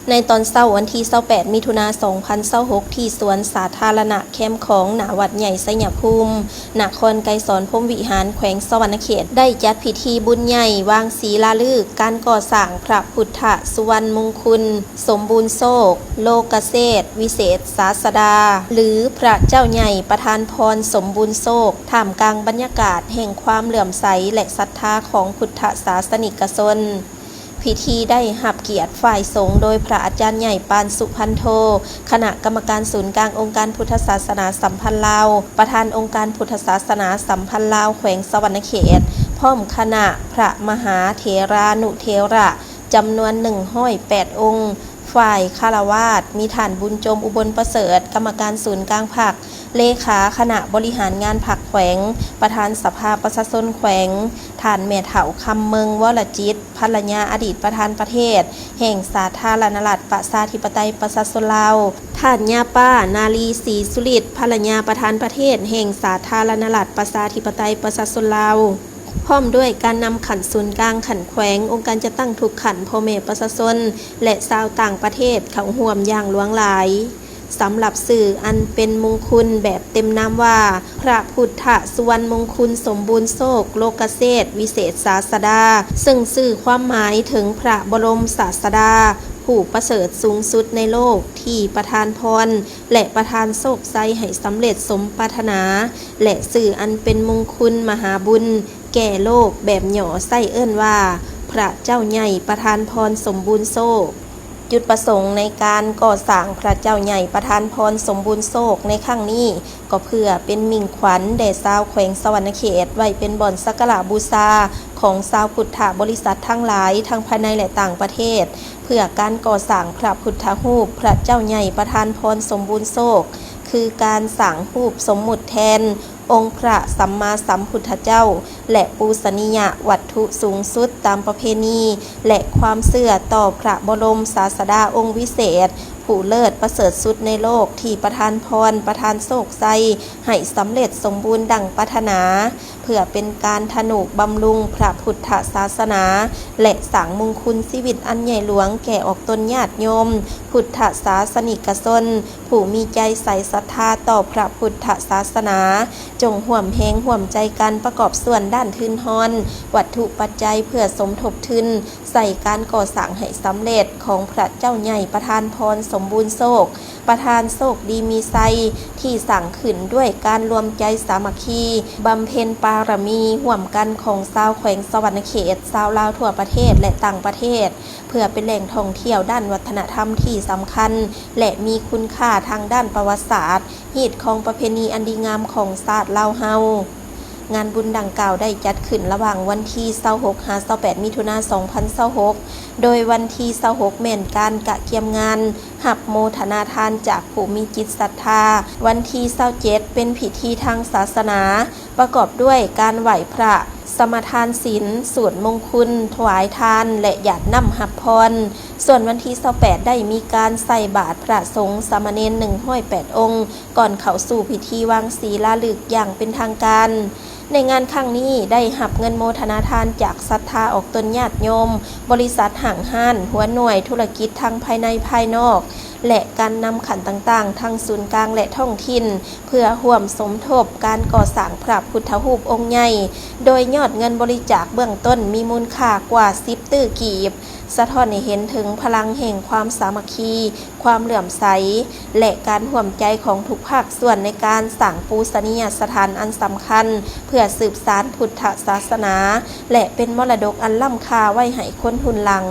ໃນຕອນເຊົ້າວັນທີຊາວແປດ ມິຖຸນາ ສອງພັນຊາວຫົກ ທີ່ສວນສາທາລະນະແຄມຂອງ ໜ້າວັດໃຫຍ່ໄຊຍະພູມ ນະຄອນໄກສອນ ພົມວິຫານ ແຂວງສະຫວັນນະເຂດ ໄດ້ຈັດພິທີບຸນໃຫຍ່ວາງສີລາລຶກການກໍ່ສ້າງພະພຸດທະສຸວັນມຸງຄຸນ ສົມບູນໂຊກ ໂລກະເຊດ ວິເສດສາສະດາ ຫຼື ພະເຈົ້າໃຫຍ່ປະທານພອນສົມບູນໂຊກ ທ່າມກາງບັນຍາກາດແຫ່ງຄວາມເຫຼື້ອມໃສ ແລະ ສັດທາຂອງພຸດທະສາສະນິກະຊົນ. ພິທີໄດ້ຮັບກຽດຝ່າຍສົງໂດຍພະອາຈານໃຫຍ່ ປານ ສຸພັນໂທ, ຄະນະກຳມະການສູນກາງອົງການພຸດທະສາສະໜາສຳພັນລາວ, ປະທານອົງການພຸດທະສາສະໜາສຳພັນລາວແຂວງສະຫວັນນະເຂດ, ພ້ອມຄະນະພະມະຫາເຖລານຸເຖລະ ຈຳນວນໜຶ່ງຮ້ອຍແປດອົງ, ຝ່າຍຄາລະວາດ ມີທ່ານ ບຸນຈົມ ອຸບົນປະເສີດ ກຳມະການສູນກາງພັກ, ເລຂາຄະນະບໍລິຫານງານພັກແຂວງ, ປະທານສະພາປະຊາຊົນແຂວງ, ທ່ານແມ່ເຖົ້າ ຄຳເມິງ ວໍລະຈິດ ພັນລະຍາອະດີດປະທານປະເທດແຫ່ງສາທາລະນະລັດ ປະຊາທິປະໄຕ ປະຊາຊົນລາວ, ທ່ານ ຍາປ້າ ນາລີ ສີສຸລິດ ພັນລະຍາປະທານປະເທດແຫ່ງສາທາລະນະລັດ ປະຊາທິປະໄຕ ປະຊາຊົນລາວ. ພ້ອມດ້ວຍການນຳຂັ້ນສູນກາງ, ຂັ້ນແຂວງ, ອົງການຈັດຕັ້ງທຸກຂັ້ນ, ພໍ່ແມ່ປະຊາຊົນ ແລະ ຊາວຕ່າງປະເທດເຂົ້າຮ່ວມຢ່າງຫຼວງຫຼາຍ. ສຳລັບຊື່ອັນເປັນມຸງຄຸນແບບເຕັມນາມວ່າ ພະພຸດທະສຸວັນມຸງຄຸນສົມບູນໂຊກ ໂລກະເຊດ ວິເສດສາສະດາ, ເຊິ່ງສື່ຄວາມໝາຍເຖິງພະບໍລົມສາສະດາ ຜູ້ປະເສີດສູງສຸດໃນໂລກ ທີ່ປະທານພອນ ແລະ ປະທານໂຊກໄຊໃຫ້ສຳເລັດສົມປາດຖະໜາ ແລະ ຊື່ອັນເປັນມຸງຄຸນມະຫາບຸນແກ່ໂລກ ແບບຫຍໍ້ໃຊ້ເອີ້ນວ່າ ພະເຈົ້າໃຫຍ່ປະທານພອນສົມບູນໂຊກ. ຈຸດປະສົງໃນການກໍ່ສ້າງພະເຈົ້າໃຫຍ່ປະທານພອນສົມບູນໂຊກໃນຄັ້ງນີ້ ກໍເພື່ອເປັນມິ່ງຂວັນແດ່ຊາວແຂວງສະຫວັນນະເຂດ ໄວ້ເປັນບ່ອນສັກກາລະບູຊາຂອງຊາວພຸດທະບໍລິສັດທັງຫຼາຍ ທັງພາຍໃນ ແລະ ຕ່າງປະເທດ ເພື່ອການກໍ່ສ້າງພະພຸດທະຮູບພະເຈົ້າໃຫຍ່ປະທານພອນສົມບູນໂຊກ ຄືການສ້າງຮູບສົມມຸດແທນອົງພະສຳມາສຳພຸດທະເຈົ້າ ແລະ ປູຊະນີຍະວັດຖຸສູງສຸດຕາມປະເພນີ ແລະ ຄວາມເຊື່ອຕໍ່ພະບໍລົມສາສະດາອົງວິເສດ ຜູ້ເລີດປະເສີດສຸດໃນໂລກ ທີ່ປະທານພອນ ປະທານໂຊກໄຊໃຫ້ສຳເລັດສົມບູນດັ່ງປາດຖະໜາ. ເພື່ອເປັນການທະນຸບຳລຸງພະພຸດທະສາສະໜາ ແລະ ສ້າງມຸງຄຸນຊີວິດອັນໃຫຍ່ຫຼວງແກ່ອອກຕົນຍາດໂຍມ ພຸດທະສາສະນິກະຊົນ ຜູ້ມີໃຈໃສສັດທາຕໍ່ພະພຸດທະສາສະໜາ, ຈົ່ງຮ່ວມແຮງຮ່ວມໃຈກັນປະກອບສ່ວນດ້ານທຶນຮອນ, ວັດຖຸປັດໄຈ ເພື່ອສົມທົບທຶນໃສ່ການກໍ່ສ້າງໃຫ້ສຳເລັດຂອງພະເຈົ້າໃຫຍ່ປະທານພອນສົມບູນໂຊກ ປະທານໂຊກດີມີໄຊ ທີ່ສ້າງຂຶ້ນດ້ວຍການລວມໃຈສາມັກຄີ, ບຳເພັນປາລະມີຮ່ວມກັນຂອງຊາວແຂວງສະຫວັນນະເຂດ, ຊາວລາວທົ່ວປະເທດ ແລະ ຕ່າງປະເທດ, ເພື່ອເປັນແຫຼ່ງທ່ອງທ່ຽວດ້ານວັດທະນະທຳທີ່ສຳຄັນ ແລະ ມີຄຸນຄ່າທາງດ້ານປະຫວັດສາດ, ຮີດຄອງປະເພນີອັນດີງາມຂອງຊາດລາວເຮົາ. ງານບຸນດັ່ງກ່າວໄດ້ຈັດຂຶ້ນລະຫວ່າງວັນທີຊາວຫົກ ຫາ ຊາວແປດ ມິຖຸນາ ສອງພັນຊາວຫົກ ໂດຍວັນທີຊາວຫົກ ແມ່ນການກະກຽມງານ ຮັບໂມທະນາທານຈາກຜູ້ມີຈິດສັດທາ, ວັນທີຊາວເຈັດ ເປັນພິທີທາງສາສະໜາ ປະກອບດ້ວຍການໄຫວ້ພະ, ສະມາທານສິນ, ສວດມົງຄຸນ, ຖວາຍທານ ແລະ ຢາດນ້ຳຮັບພອນ. ສ່ວນວັນທີຊາວແປດ ໄດ້ມີການໃສ່ບາດພະສົງສາມະເນນ ໜຶ່ງຮ້ອຍແປດອົງ ກ່ອນເຂົ້າສູ່ພິທີວາງສີລາລຶກຢ່າງເປັນທາງການ. ໃນງານຄັ້ງນີ້ໄດ້ຮັບເງິນໂມທະນາທານຈາກສັດທາອອກຕົນຍາດໂຍມ, ບໍລິສັດຫ້າງຮ້ານ, ຫົວໜ່ວຍທຸລະກິດທັງພາຍໃນພາຍນອກ ແລະ ການນຳຂັ້ນຕ່າງໆ ທັງສູນກາງ ແລະ ທ້ອງຖິ່ນ ເພື່ອຮ່ວມສົມທົບການກໍ່ສ້າງພະພຸດທະຮູບອົງໃຫຍ່, ໂດຍຍອດເງິນບໍລິຈາກເບື້ອງຕົ້ນມີມູນຄ່າກວ່າສິບຕື້ກີບ, ສະທ້ອນໃຫ້ເຫັນເຖິງພະລັງແຫ່ງຄວາມສາມັກຄີ, ຄວາມເຫຼື້ອມໃສ ແລະ ການຮ່ວມໃຈຂອງທຸກພາກສ່ວນໃນການສ້າງປູຊະນີຍະສະຖານອັນສຳຄັນ ເພື່ອສືບສານພຸດທະສາສະໜາ ແລະ ເປັນມໍລະດົກອັນລ້ຳຄ່າໄວ້ໃຫ້ຄົນຮຸ່ນຫຼັງ.